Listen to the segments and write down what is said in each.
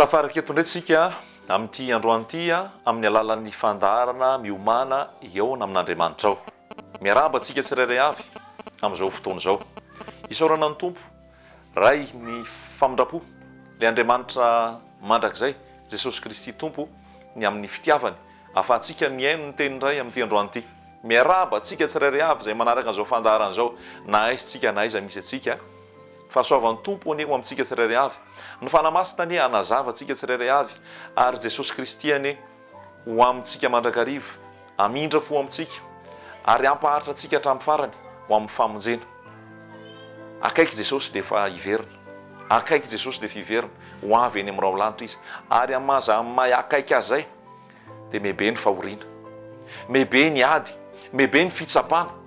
Tafaraka eto indray tsika amin'ity androany ity amin'ny alalan'ny fandaharana Miomàna hihaona amin'Andriamanitrao. Miarahaba antsika tsirairay avy amin'izao fotoana izao. Isaorana ny Tompo, Ray ny famindram-po, ilay Andriamanitra mandrakizay, Jesosy Kristy Tompo, ny amin'ny fitiavany, ahafahantsika mihaino ny tenin'ny Ray amin'ity androany ity. Miarahaba antsika tsirairay avy izay manaraka an'izao fandaharana izao, na aiza tsika na aiza misy antsika. Fahasoavan'ny Tompo anie ho amintsika tsirairay avy. Ny Fanahy Masina anie hanazava antsika tsirairay avy, ary Jesosy Kristy anie ho amintsika mandrakariva, hamindra fo amintsika, ary hampaharitra antsika hatramin'ny farany ho amin'ny famonjena. Akaiky Jesosy dia efa hiverina. Akaiky Jesosy dia efa hiverina. Ho avy eny amin'ny rahon-lanitra Izy. Ary amin'ny maha amin'ny maha akaiky Azy izay, dia mihabe ny fahoriana. Mihabe ny ady. Mihabe ny fitsapana.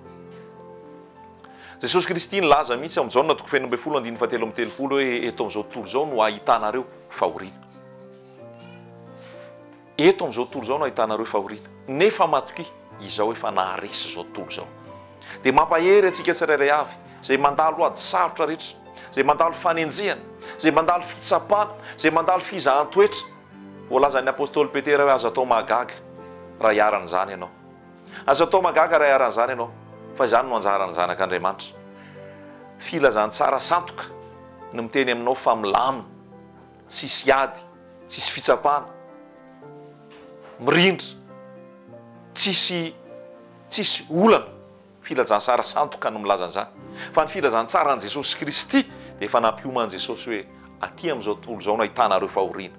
Jesosy Kristy nilaza mihitsy ao amin'ny Jaona toko faha-16 andininy faha-33 hoe eto amin'izao tontolo izao no ahitanareo fahoriana. Eto amin'izao tontolo izao no ahitanareo fahoriana. Nefa matokia, Izaho efa naharesy izao tontolo izao. Dia mampahery antsika tsirairay avy, izay mandalo ady sarotra rehetra, izay mandalo fanenjehana, izay mandalo fitsapana, izay mandalo fizahan-toetra. Voalazan'ny apostoly Petera hoe aza atao mahagaga raha iharan'izany ianao. Aza atao mahagaga raha iharan'izany ianao, fa izany no anjaran'ny zanak'Andriamanitra. Filazantsara sandoka ny miteny aminao fa milamina, tsisy ady, tsisy fitsapana, mirindra, tsisy tsisy olana. Filazantsara sandoka no milaza an'izany. Fa ny filazantsaran'i Jesosy Kristy dia efa nampioman'i Jesosy hoe aty amin'izao tontolo izao no ahitanareo fahoriana.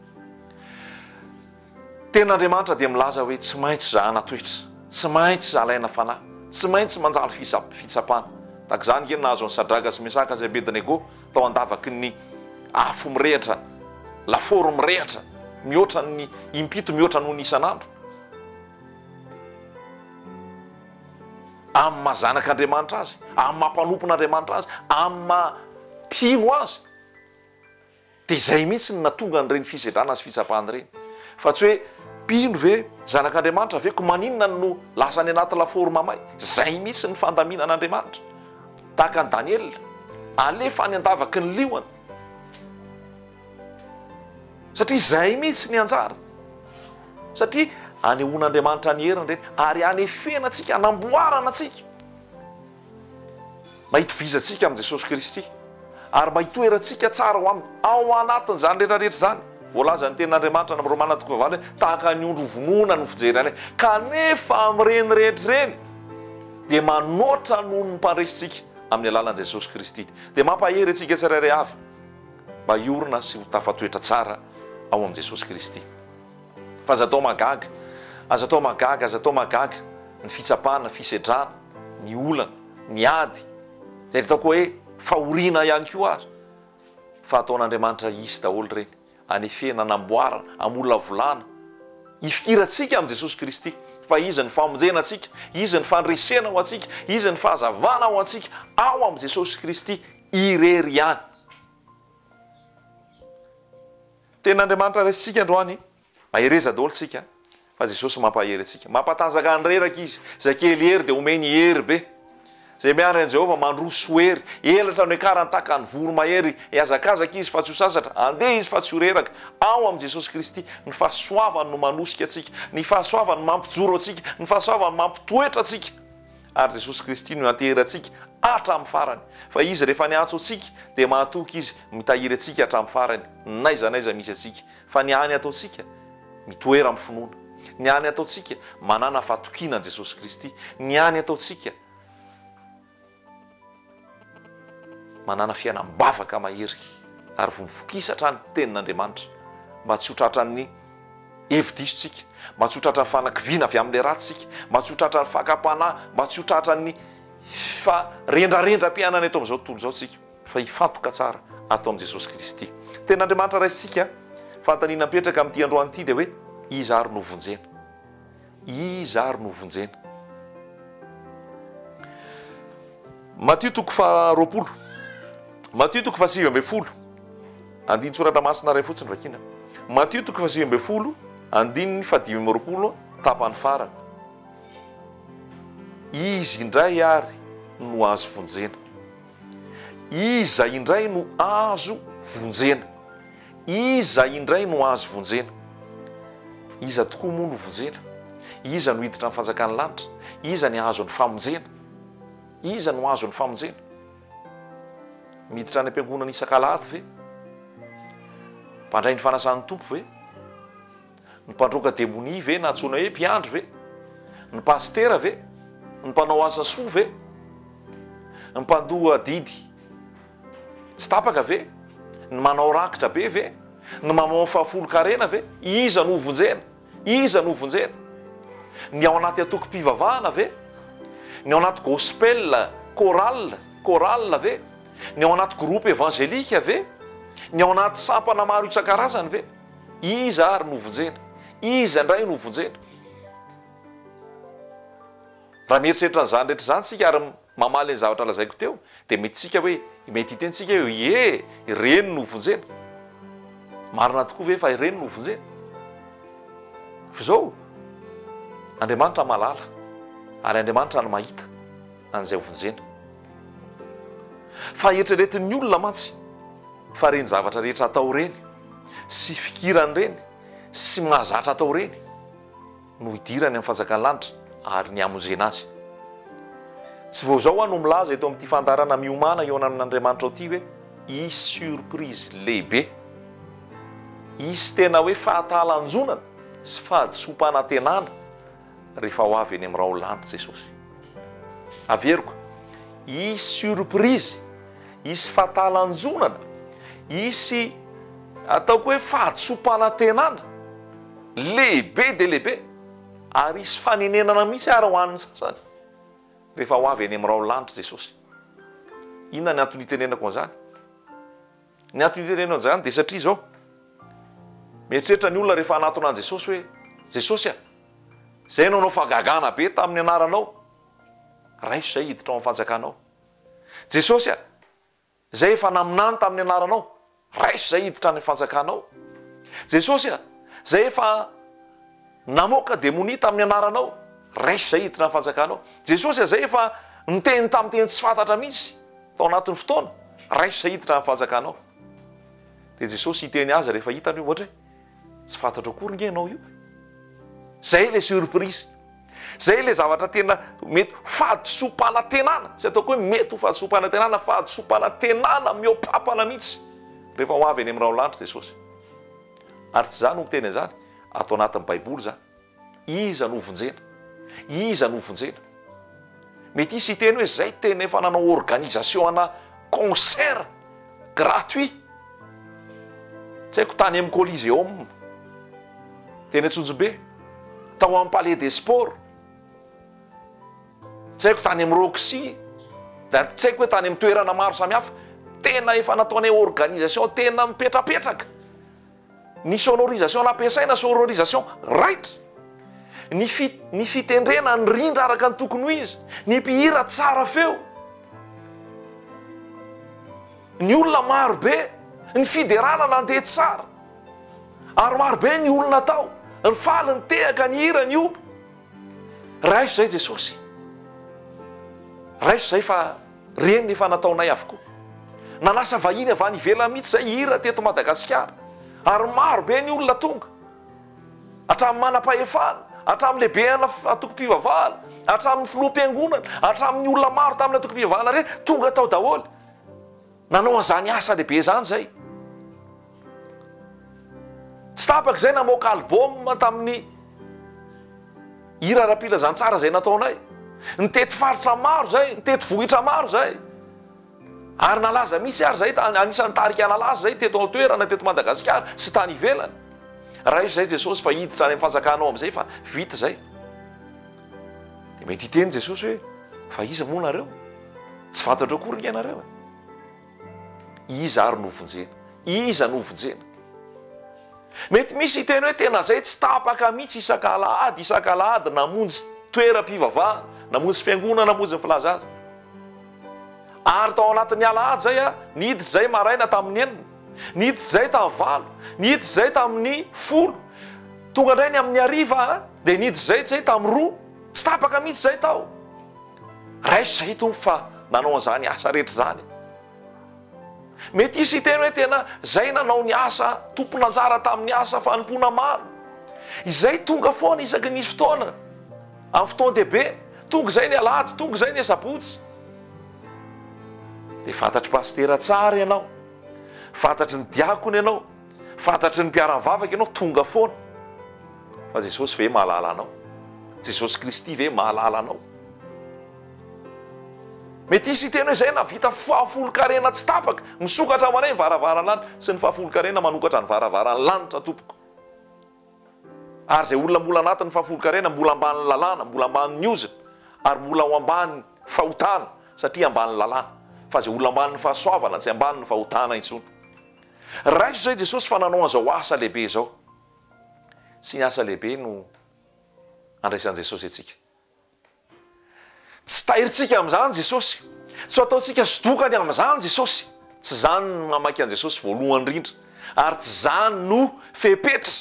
Tenin'Andriamanitra dia milaza hoe tsy maintsy zahana toetra, tsy maintsy alaina fanahy, tsy maintsy manjary fitsapana. Tahaka izany ange no nahazo an'i Sadraka sy Mesaka sy Abednego tao an-davaky ny afo mirehitra, lafaoro mirehitra, mihoatra ny impito mihoatra noho ny isan'andro. Amin'ny maha zanak'Andriamanitra azy, amin'ny maha mpanompon'Andriamanitra azy, amin'ny maha mpino azy. Dia izay mihitsy no nahatonga an'ireny fisedrana sy fitsapana ireny. Fa tsy hoe mpino ve, zanak'Andriamanitra ve, ko maninona no lasa any anaty lafaoro mamay? Izay mihitsy ny fandaminan'Andriamanitra. Tahaka an'i Daniela, alefa any an-davaky ny liona. Satria izay mihitsy ny anjara. Satria anehoan'Andriamanitra ny heriny ireny, ary anefena antsika, anamboarana antsika. Mba hitovizantsika amin'i Jesosy Kristy, ary mba hitoerantsika tsara ao Aminy. Ao anatin'izany rehetra rehetra izany, voalazan'ny Tenin'Andriamanitra any amin'ny Romana toko fahavalo hoe, tahaka ny ondry hovonoina no fijery anay. Kanefa amin'ireny rehetra ireny, dia manoatra noho ny mpandresy isika amin'ny alalan'i Jesosy Kristy. Dia mampahery antsika tsirairay avy mba hiorina sy ho tafatoetra tsara ao amin'i Jesosy Kristy. Fa aza atao mahagaga, aza atao mahagaga, aza atao mahagaga ny fitsapana, fisedrana, ny olana, ny ady, izay ataoko hoe fahoriana ihany koa ary, fa ataon'Andriamanitra hisy daholo ireny, anefena, anamboarana, amolavolana, hifikirantsika amin'i Jesosy Kristy, fa Izy ny famonjena antsika, Izy ny fandresena ho antsika, Izy ny fahazavana ho antsika, ao amin'i Jesosy Kristy irery ihany. Tenin'Andriamanitra raisintsika androany, mahereza daholo tsika fa Jesosy mampahery antsika. Mampatanjaka ny reraka Izy, izay kely hery dia omeny hery be. Izay miandry an'i Jehovah mandroso hery, elatra no iakarany tahaka ny voromahery, hihazakazaka izy fa tsy ho sasatra, handeha izy fa tsy ho reraka. Ao amin'i Jesosy Kristy, ny fahasoavany no manosika antsika, ny fahasoavany mampijoro antsika, ny fahasoavany mampitoetra antsika. Ary Jesosy Kristy no ianteherantsika hatramin'ny farany. Fa Izy rehefa niantso antsika dia mahatoky Izy mitahiry antsika hatramin'ny farany, n'aiza n'aiza misy antsika. Fa ny hany ataontsika, mitoera amin'ny finoana. Ny hany ataontsika, manàna fahatokiana an'i Jesosy Kristy. Ny hany ataontsika, manàna fiainam-bavaka mahery ary vovokisa hatrany Tenin'Andriamanitra mba tsy ho tratran'ny hevi-diso tsika, mba tsy ho tratran'ny fanakiviana avy amin'ilay ratsy isika, mba tsy ho tratran'ny fakam-panahy, mba tsy ho tratran'ny farendrarendram-piainana eto amin'izao tontolo izao tsika, fa hifantoka tsara ato amin'i Jesosy Kristy. Tenin'Andriamanitra raisintsika, fanontaniana mipetraka amin'ity androany ity dia hoe, iza ary no vonjena? Iza ary no vonjena? Matio toko faha 20. Matio toko faha 19. Andinin-tsoratra masina iray fotsiny vakiana. Matio toko faha 19, andininy faha 25, tapany farany. Izy indray ary no azo vonjena. Iza indray no azo vonjena? Iza indray no azo vonjena? Iza tokoa moa no vonjena? Iza no hiditra ny fanjakan'ny lanitra? Iza ny hahazo ny famonjena? Iza no hahazo ny famonjena? Miditra any am-piangonana isak'alahady ve? Mpandray ny fanasan'ny Tompo ve? Ny mpandroaka demonia ve na antsoina hoe mpiandry ve? Ny pasitera ve? Ny mpanao asa soa ve? Ny mpandoa adidy tsy tapaka ve? Ny manao rakitra be ve? Ny mamoa fahafolon-karena ve? Iza no hovonjena? Iza no hovonjena? Ny ao anaty antokom-pivavahana ve? Ny ao anaty gospel, chorale, chorale ve? Ny ao anaty groupe évangélique ve? Ny ao anaty sampana maro isan-karazany ve? Iza ary no vonjena? Iza indray no vonjena? Raha mieritreritra an'izany rehetra izany isika ary mamaly ny zavatra lazaiko teo, dia mety isika hoe, mety hiteny isika hoe, ie, ireny no vonjena. Marina tokoa ve fa ireny no vonjena? Fa izao, Andriamanitra mahalala, ary Andriamanitra no mahita an'izay hovonjena. Fa eritreretin'ny olona mantsy fa ireny zavatra rehetra atao ireny sy fikirany ireny sy mahazatra atao ireny no hidirany amin'ny fanjakan'ny lanitra ary ny hamonjena azy. Tsy vao izao aho no milaza eto amin'ity fandaharana Miomàna hihaona amin'Andriamanitra ao ity hoe hisy surprise lehibe. Hisy tena hoe fahatalanjonana sy fahadisoam-panantenana rehefa ho avy eny amin'ny rahon-lanitra Jesosy. Averiko, hisy surprise, hisy fahatalanjonana, hisy ataoko hoe fahadisoam-panantenana lehibe dia lehibe ary hisy fanenenana mihitsy ary ho an'ny sasany rehefa ho avy eny amin'ny rahon-lanitra Jesosy. Inona ny antony itenenako an'izany? Ny antony itenenako an'izany dia satria izao, mieritreritra ny olona rehefa hanatona an'i Jesosy hoe, Jesosy a, izay nanao fahagagana be tamin'ny anaranao, raiso izay hiditra ao amin'ny fanjakanao. Jesosy a, izay efa naminany tamin'ny anaranao, raiso izay hiditra any amin'ny fanjakanao. Jesosy a, izay efa namoaka demonia tamin'ny anaranao, raiso izay hiditra ny fanjakanao. Jesosy a, izay efa niteny tamin'ny teny tsy fantatra mihitsy tao anatin'ny fotoana, raiso izay hiditra ny fanjakanao. Dia Jesosy hiteny azy rehefa hitany hoe ohatra hoe, tsy fantatro akory nge ianao io e. Izay ilay surprise. Izay ilay zavatra tena mety fahadisoam-panantenana, tsy ataoko hoe mety ho fahadisoam-panantenana, fahadisoam-panantenana mihoa-papana mihitsy rehefa ho avy eny amin'ny rahon-lanitra Jesosy. Ary tsy izaho no miteny an'izany, ato anatin'ny Baiboly izany. Iza no hovonjena? Iza no hovonjena? Mety hisy hiteny hoe izay tena efa nanao organisation ana concert gratuit, tsy haiko tany amin'ny Coliseum, teny Antsonjombe, tao amin'ny Palais des Sports, tsy haiko tany amin'ny Roxy, tsy haiko hoe tany amin'ny toerana maro samihafa, tena efa nataonay organisation tena mipetrapetraka. Ny sonorisation nampiasaina sonorisation raitra, ny fi ny fitendrena nirindra araka ny tokony ho izy, ny mpihira tsara feo, ny olona maro be, ny fiderana nandeha tsara, ary maro be ny olona tao, nifaly, nitehaka, nihira, nihoby. Raiso izay Jesosy. Raiso izay fa Reny efa nataonay avokoa. Nanasa vahiny avy any ivelany mihitsy izay hira teto Madagasikara. Ary maro be ny olona tonga. Hatramin'ny manam-pahefana, hatramin'ny lehibeana antokom-pivavahana, hatramin'ny filoham-piangonana, hatramin'ny olona maro tamin'ny antokom-pivavahana rehetra, tonga tao daholo. Nanao an'izany asa lehibe izany izay. Tsy tapaka izay namoaka album tamin'ny hira ara-pilazantsara izay nataonay. Nitety faritra maro izay, nitety vohitra maro izay. Ary nalaza mihitsy ary izay, anisan'ny tarika nalaza izay teto an-toerana, teto Madagasikara sy tany ivelany. Raiso izay Jesosy fa hiditra any amin'ny fanjakanao amin'izay fa vita izay. Dia mety hiteny Jesosy hoe, fa iza moa nareo? Tsy fantatro akory nge nareo e. Iza ary no vonjena? Iza no vonjena? Mety misy hiteny hoe tena zay tsy tapaka mihitsy isaka alahady, isaka alahady namonjy toeram-pivavahana, namonjy fiangonana, namonjy ny filaza azy. Ary tao anatin'ny alahady zay a, niditra zay maraina tamin'ny enina, niditra zay tamin'ny valo, niditra zay tamin'ny folo, tonga indray ny amin'ny hariva a, dia niditra zay zay tamin'ny roa, tsy tapaka mihitsy zay tao. Raiso zay Tompo fa nanao an'izany asa rehetra izany. Mety hisy hiteny hoe tena izay nanao ny asa, tompon'anjara tamin'ny asa fanompoana maro. Izay tonga foana isaky ny nisy fotoana, amin'ny fotoan-dehibe. Tonga izay ny alahady, tonga izay ny asabotsy. Dia fantatr'i pasitera tsara ianao, fantatry ny diakona ianao, fantatry ny mpiara-mivavaka ianao, tonga foana. Fa Jesosy ve mahalala anao? Jesosy Kristy ve mahalala anao? Mety hisy hiteny hoe izay nahavita fahafolonkarena tsy tapaka, misokatra ho anay ny varavaran'ny lanitra. Tsy ny fahafolonkarena manokatra ny varavaran'ny lanitra tompoko. Ary izay olona mbola anatin'ny fahafolonkarena mbola ambanin'ny lalàna, mbola ambanin'ny ozona, ary mbola ao ambany fahotana satria ambanin'ny lalàna. Fa izay olona ambanin'ny fahasoavana tsy ambanin'ny fahotana intsony. Raiso izay Jesosy fa nanao an'izao asa lehibe izao. Tsy ny asa lehibe no andraisan'i Jesosy antsika. Tsy tairintsika amin'izany Jesosy. Tsy ho ataontsika sodokany amin'izany Jesosy. Tsy izany no mamaky an'i Jesosy voalohany indrindra. Ary tsy izany no fepetra.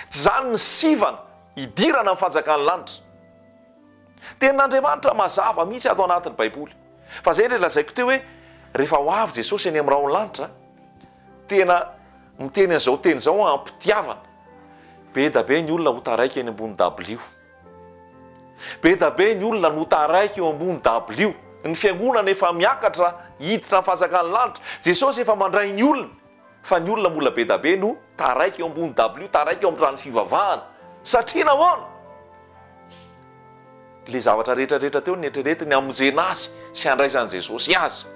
Tsy izany ny sivana hidirana amin'ny fanjakan'ny lanitra. Tenin'Andriamanitra mazava mihitsy ato anatin'ny Baiboly. Fa izay ilay lazaiko teo hoe rehefa ho avy Jesosy eny amin'ny rahon'ny lanitra, tena miteny an'izao teny izao aho am-pitiavana. Be da be ny olona ho taraiky eny ambony dabilio. Be da be ny olona no taraiky eo ambony dabilio. Ny fiangonana efa miakatra hiditra ny fanjakan'ny lanitra. Jesosy efa mandray ny olony. Fa ny olona mbola be da be no taraiky eo ambony dabilio, taraiky eo amin'ny trano fivavahana. Satria nahoana? Ilay zavatra rehetra rehetra teo neritreretiny hamonjena azy sy handraisan'i Jesosy azy.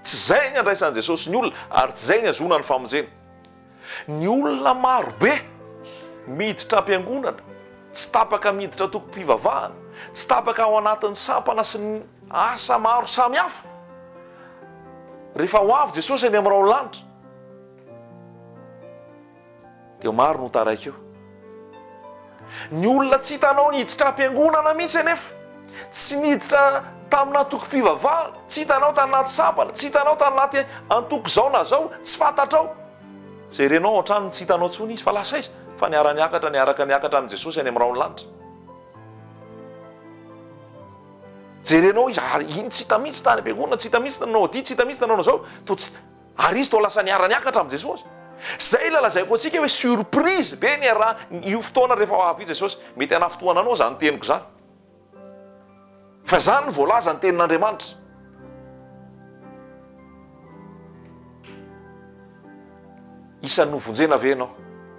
Tsy izay ny handraisan'i Jesosy ny olona ary tsy izay ny hazoana ny famonjena. Ny olona maro be miditra am-piangonana, tsy tapaka miditra antokom-pivavahana, tsy tapaka ao anatin'ny sampana sy ny asa maro samihafa. Rehefa ho avy Jesosy any amin'ny rahon'ny lanitra, dia maro no taraiky eo. Ny olona tsy hitanao niditra am-piangonana mihitsy anefa, tsy niditra tamina antokom-pivavahana, tsy hitanao tany anaty sampana, tsy hitanao tany anaty antoko izao na izao, tsy fantatrao. Jerenao ao an-tranony tsy hitanao intsony izy fa lasa aiza? Fa niara-niakatra niaraka niakatra amin'i Jesosy any amin'ny rahon'ny lanitra. Jerenao izy ary iny tsy hita mihitsy tany am-piangonana, tsy hita mihitsy nanao adia, tsy hita mihitsy nanao an'izao, toa tsy Ary izy toa lasa niara-niakatra amin'i Jesosy. Izay ilay lazaiko antsika hoe surprise be ny raha io fotoana rehefa ho avy io Jesosy. Mety hanafintohana anao izany teniko izany. Fa izany no voalaza ny tenin'Andriamanitra. Isan'ny novonjena ve ianao?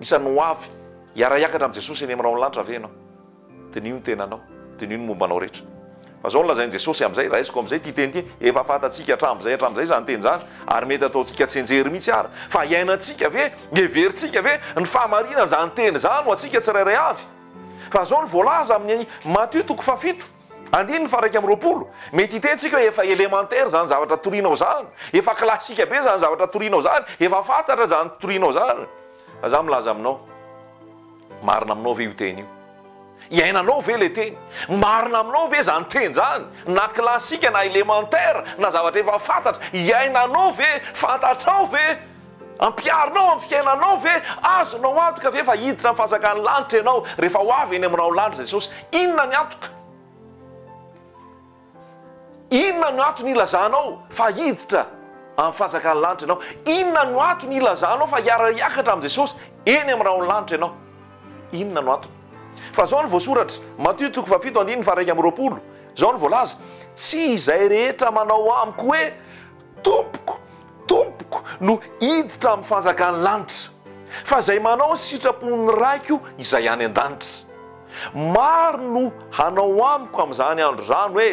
Isan'ny ho avy hiara-hiakatra amin'i Jesosy eny amin'ny rahon'ny lanitra ve ianao? Diniho ny tenanao, diniho ny momba anao rehetra. Fa izao no lazain'i Jesosy amin'izay, raisiko amin'izay ity teny ity, efa fantatsika hatramin'izay hatramin'izay izany teny izany, ary mety ataontsika tsianjery mihitsy ara, fa iainantsika ve, heverintsika ve ny fahamarinan'izany teny izany ho antsika tsirairay avy? Fa izao no voalaza amin'ny Matio toko fahafito, andininy faha-21, mety hiteny tsika hoe efa élémentaire izany zavatra torianao izany, efa classique be izany zavatra torianao izany, efa fantatra izany torianao izany, fa izaho milaza aminao, Marina aminao ve io teny io? Iainanao ve ilay teny? Marina aminao ve izany teny izany? Na classique na élémentaire na zavatra efa fantatra, iainanao ve? Fantatrao ve? Ampiharinao amin'ny fiainanao ve? Azonao antoka ve fa hiditra amin'ny fanjakan'ny lanitra ianao rehefa ho avy eny amin'ny rahon'ny lanitra Jesosy? Inona ny antoka? Inona no antony ilazanao fa hiditra amin'ny fanjakan'ny lanitra ianao? Inona no antony ilazanao fa hiara-hiakatra amin'i Jesosy eny amin'ny rahon'ny lanitra ianao? Inona no antony? Fa izao no voasoratra, Matio toko fahafito andininy faha-21, izao no voalaza, Tsy izay rehetra manao amiko hoe, Tompoko, Tompoko, no hiditra amin'ny fanjakan'ny lanitra, fa izay manao ny sitrapon'ny Raiko izay any an-danitra. Maro no hanao amiko amin'izany andro izany hoe,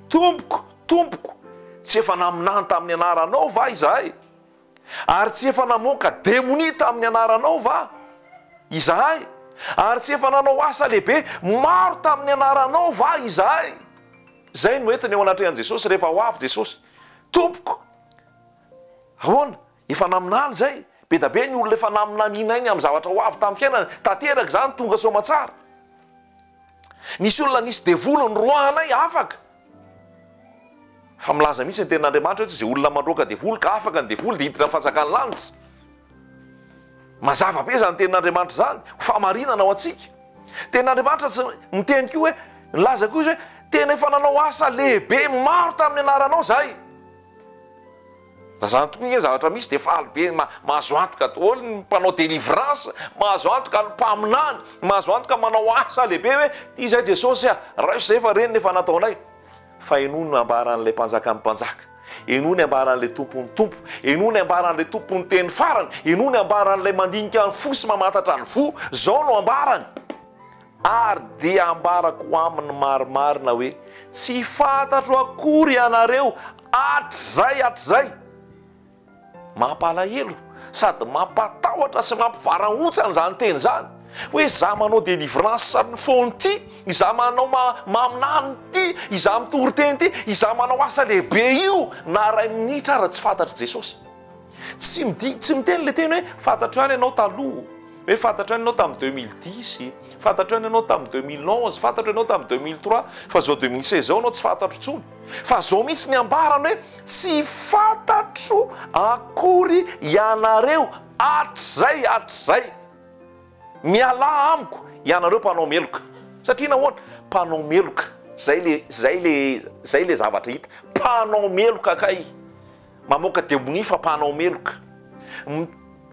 Tompoko, Tompoko, tsy efa naminany tamin'ny anaranao va izahay? Ary tsy efa namoaka demonia tamin'ny anaranao va izahay? Ary tsy efa nanao asa lehibe maro tamin'ny anaranao va izahay? Izay no entiny eo anatrehan'i Jesosy rehefa ho avy Jesosy. Tompoko, ahoana? Efa naminany izay. Be da be ny olona efa naminanianay ny amin'ny zavatra ho avy tamin'ny fiainany. Tanteraka izany, tonga soamatsara. Nisy olona nisy devoly noroahanay, afaka. Fa milaza mihitsy ny tenin'Andriamanitra hoe tsy izay olona mandroaka devoly ka afaka ny devoly dia hiditra amin'ny fanjakan'ny lanitra. Mazava be izany tenin'Andriamanitra izany, ho fahamarinana ho antsika. Tenin'Andriamanitra tsy miteny koa hoe, nilaza koa izy hoe, tena efa nanao asa lehibe maro tamin'ny anaranao izahay. Raha zany tokoa nge zavatra misy dia faly be, mahazo antoka daholo ny mpanao délivrance, mahazo antoka ny mpaminany, mahazo antoka manao asa lehibe hoe ity izay Jesosy a, raiso izay fa reny ny efa nataonay. Fa henoy ny ambaran'ilay mpanjakan'ny mpanjaka, henoy ny ambaran'ilay tompon'ny tompo, henoy ny ambaran'ilay tompon'ny teny farany, henoy ny ambaran'ilay mandinika ny fo sy mamantatra ny fo, izao no ambarany. Ary dia ambarako aminy marimarina hoe, Tsy fantatro akory ianareo hatrizay hatrizay. Mampalahelo sady mampatahotra sy mampivarahontsana izany teny izany, hoe izaho manao délivrance ny fony ity, izaho manao maminany ity, izaho mitory teny ity, izaho manao asa lehibe io, na iray minitra ara tsy fantatr'i Jesosy. Tsy midi, tsy miteny ilay teny hoe fantatro ihany ianao taloha, hoe fantatro ihany ianao tamin'ny 2010, fantatro ihany ianao tamin'ny 2011, fantatro ianao tamin'ny 2003, fa izao 2016 izao ianao tsy fantatro intsony. Fa izao mihitsy ny ambarany hoe tsy fantatro akory ianareo hatrizay hatrizay. Mialà amiko ianareo mpanao meloka. Satria nahoana? Mpanao meloka. Izay le, izay le, izay le zavatra hita. Mpanao meloka kay. Mamoaka demonia fa mpanao meloka.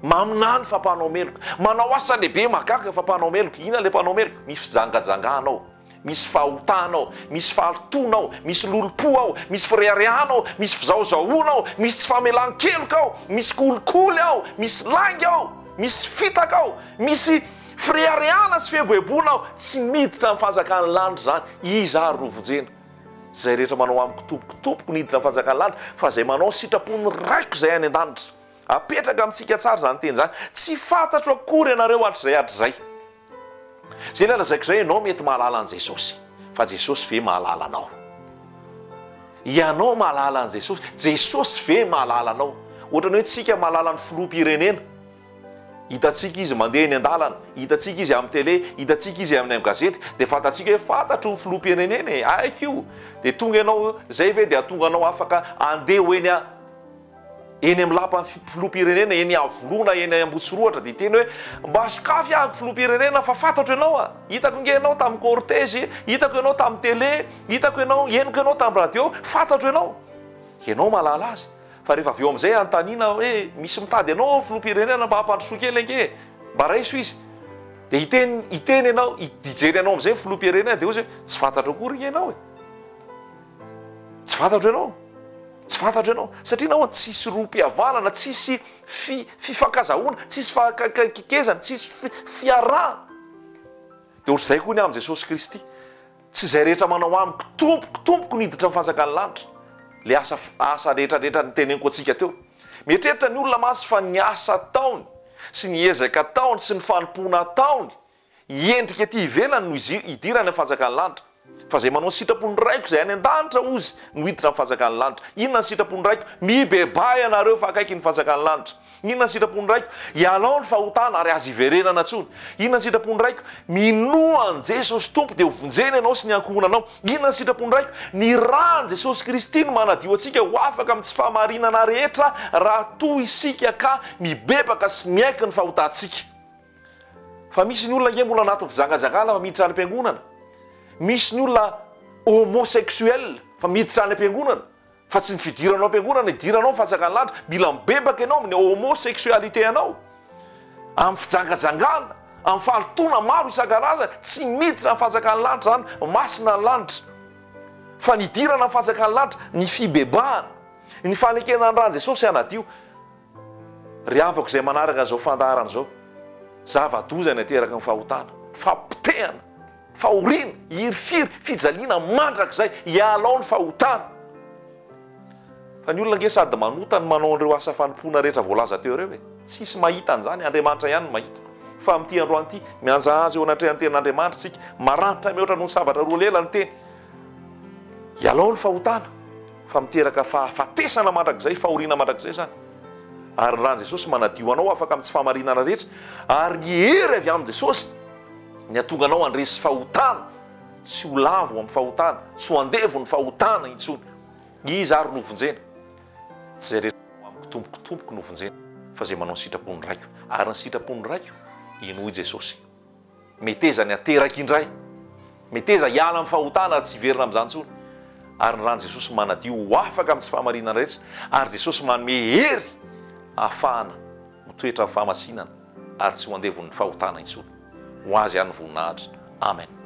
Maminany fa mpanao meloka. Manao asa lehibe mahagaga fa mpanao meloka. Inona ilay mpanao meloka? Misy fijangajangana ao, misy fahotana ao, misy fahalotoana ao, misy lolompo ao, misy fireharehana ao, misy fizahozahoana ao, misy tsy famelan-keloka ao, misy kolikoly ao, misy lainga ao, misy fitaka ao, misy fireharehana sy fieboeboana ao. Tsy miditra amin'ny fanjakan'ny lanitra izany. Iza ary no vonjena? Tsy izay rehetra manao amiko Tompoko, Tompoko no hiditra ny fanjakan'ny lanitra, fa izay manao ny sitrapon'ny Raiko izay any an-danitra. Apetraka amintsika tsara izany teny izany. Tsy fantatro akory ianareo hatrizay hatrizay. Izay ilay lazaiko izay, ianao mety mahalala an'i Jesosy, fa Jesosy ve mahalala anao? Ianao mahalala an'i Jesosy, Jesosy ve mahalala anao? Ohatran'ny hoe tsika mahalala ny filoham-pirenena. Hitantsika izy mandeha eny an-dalana, hitantsika izy amin'ny télé, hitantsika izy amin'ny gazety, dia fantatsika hoe fantatro ny filoham-pirenena e, haiko io. Dia tonga ianao, izay ve dia hahatonga anao afaka handeha ho eny eny amin'ny lapan'ny filoham-pirenena, eny Iavoloha na eny Ambohitsorohatra dia hiteny hoe mba sokafy ahako filoham-pirenena fa fantatro ianao a, hitako ange ianao tamin'ny cortège, hitako ianao tamin'ny télé, hitako ianao, henoko ianao tamin'ny radio, fantatro ianao. Ianao mahalala azy. Fa rehefa avy eo amin'izay anontaniana hoe misy mitady anao ao filoham-pirenena mba hampandrosoa kely ange e! Mba raiso izy. Dia hiteny hiteny ianao, hijery anao amin'izay ny filoham-pirenena dia hoy izy hoe tsy fantatro akory ange ianao e! Tsy fantatro ianao. Tsy fantatro ianao. Satria nahoana? Tsisy rohim-pihavanana, tsisy fi- fifankazahoana, tsisy fankaikikezana, tsisy fi- fiarahana. Dia ohatr'izay koa ny amin'i Jesosy Kristy. Tsy izay rehetra manao amiko Tompoko, Tompoko no hiditra ny fanjakan'ny lanitra. Ilay asa asa rehetra rehetra noteneniko antsika teo. Mieritreritra ny olona mantsy fa ny asa ataony sy ny ezaka ataony sy ny fanompoana ataony hiendrika ety ivelany no izy hidirany amin'ny fanjakan'ny lanitra. Fa izay manao ny sitrapon'ny Raiko izay any an-danitra hozy no hiditra amin'ny fanjakan'ny lanitra. Inona ny sitrapon'ny Raiko? Mibebaha ianareo fa akaiky ny fanjakan'ny lanitra. Inona ny sitrapon'ny Raiko? Ialao ny fahotana ary aza iverenana intsony. Inona ny sitrapon'ny Raiko? Minoa an'i Jesosy Tompo dia ho vonjena ianao sy ny ankohonanao. Inona ny sitrapon'ny Raiko? Ny ran'i Jesosy Kristy no manadio antsika ho afaka amin'ny tsy fahamarinana rehetra raha toa isika ka mibebaka sy miaiky ny fahotantsika. Fa misy ny olona ange mbola anatin'ny fijangajangana fa miditra any am-piangonana. Misy ny olona homosexuel fa miditra any am-piangonana. Fa tsy ny fidiranao am-piangonana idiranao ny fanjakan'ny lanitra, mila mibebaka ianao amin'ny homosexualité anao, amin'ny fijangajangana, amin'ny fahalotoana maro isan-karazany, tsy miditra ny fanjakan'ny lanitra izany, masina ny lanitra. Fa ny hidirana ny fanjakan'ny lanitra, ny fibebahana, ny fanekena ny ran'i Jesosy hanadio. Ry havako izay manaraka izao fandaharana izao, zava-doza ny ateraky ny fahotana, fapotehana. Fahoriana, hirifiry, fijaliana mandrakizay, ialao ny fahotana. Fa ny olona ange sady manota no manao an'ireo asa fanompoana rehetra voalaza teo ireo e. Tsisy mahita an'izany, Andriamanitra ihany no mahita. Fa amin'ity androany ity, mihanjahaja eo anatrehan'ny tenin'Andriamanitra isika, maranitra mihoatra noho ny sabatra roa lela ny teny. Ialao ny fahotana, fa miteraka fahafatesana mandrakizay, fahoriana mandrakizay izany. Ary ny ran'i Jesosy manadio anao afaka amin'ny tsy fahamarinana rehetra, ary ny hery avy amin'i Jesosy, Ny hahatonga anao handresy fahotana, tsy ho lavo amin'ny fahotana, tsy ho andevon'ny fahotana intsony. Iza ary no hovonjena? Tsy izay rehetra manao amiko Tompoko, Tompoko no hovonjena, fa izay manao ny sitrapon'ny Raiko. Ary ny sitrapon'ny Raiko, inoy Jesosy. Meteza ny hateraka indray. Meteza hiala amin'ny fahotana ary tsy hiverina amin'izany intsony. Ary ny ran'i Jesosy manadio ho afaka amin'ny tsy fahamarinana rehetra, ary Jesosy manome hery ahafahana mitoetra amin'ny fahamasinana ary tsy ho andevon'ny fahotana intsony. Ho Azy ihany ny voninahitra. Amen.